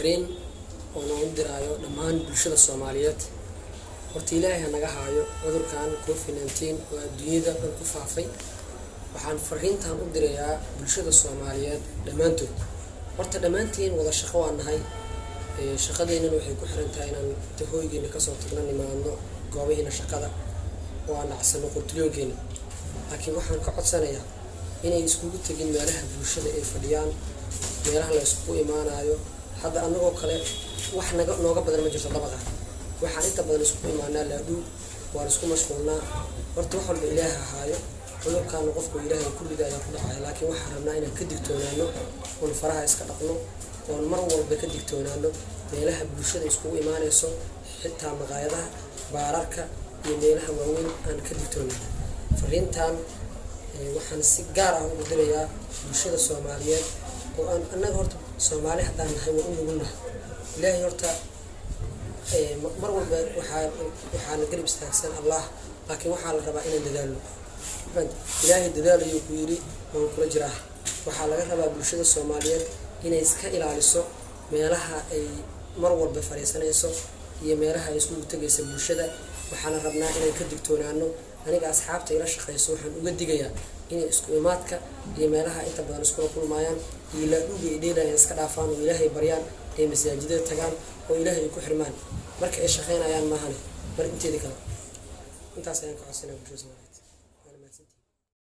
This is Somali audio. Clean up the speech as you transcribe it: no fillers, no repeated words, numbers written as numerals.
Fariin oo noogu diraayo dhammaan bulshada Soomaaliyeed. Horta Ilaahay ha naga haayo cudurkan COVID-19 oo adduunyada dhan ku faafay. Waxaan fariintan u dirayaa bulshada Soomaaliyeed dhammaantood. Horta dhammaantiin wada shaqo waa nahay. Shaqadeennana waxay ku xiran tahay inaan inta hooygeena kasoo tagno nimaadno goobahiina shaqada oo aan dhacsano qutilyoonkeena. Laakiin waxaan ka codsanayaa inay iskugu tegin meelaha bulshada ay fadhiyaan, meelaha la iskugu imaanayo. Hadda anagoo kale wax naga nooga badan ma jirto dabaqa. Waxaan inta badan iskugu imaanaa laadhuu, waan isku mashquulnaa. Horta wax walba Ilaaha haayo, cudurkaana qofku Ilaahay ku rida ayaa ku dhacaya. Laakiin waxaan rabnaa inaan ka digtoonaano oon faraha iska dhaqno, oon mar walba ka digtoonaano meelaha bulshada iskugu imaanayso, xitaa maqaayadaha, baararka iyo meelaha waaweyn aan ka digtoonaano. Fariintan waxaan si gaar ah ugu dirayaa bulshada Soomaaliyeed oo aan annaga horta Soomaali haddaan nahay waa u nugulnahay. Ilaahay horta mar walba waxaana garab istaagsan Allah, laakiin waxaa la rabaa inaan dadaalno. Ilaahay dadaal ayuu ku yidhi, waan kula jiraa. Waxaa laga rabaa bulshada Soomaaliyeed inay iska ilaaliso meelaha ay mar walba fadhiisanayso iyo meelaha ay iskugu tegaysa bulshada. Waxaana rabnaa inaan ka digtoonaano. Aniga asxaabta ila shaqayso waxaan uga digayaa inay isku imaadka iyo meelaha inta badan iskula kulmaayaan iyo laadhuuga ay dheelayaan iska dhaafaan oo Ilaahay baryaan, ay masaajidada tagaan oo Ilaahay ay ku xirmaan marka ay shaqaynayaan maahane mar inteeda kale. Intaas ayaan ka codsanaya bulshada Soomaaliyeed.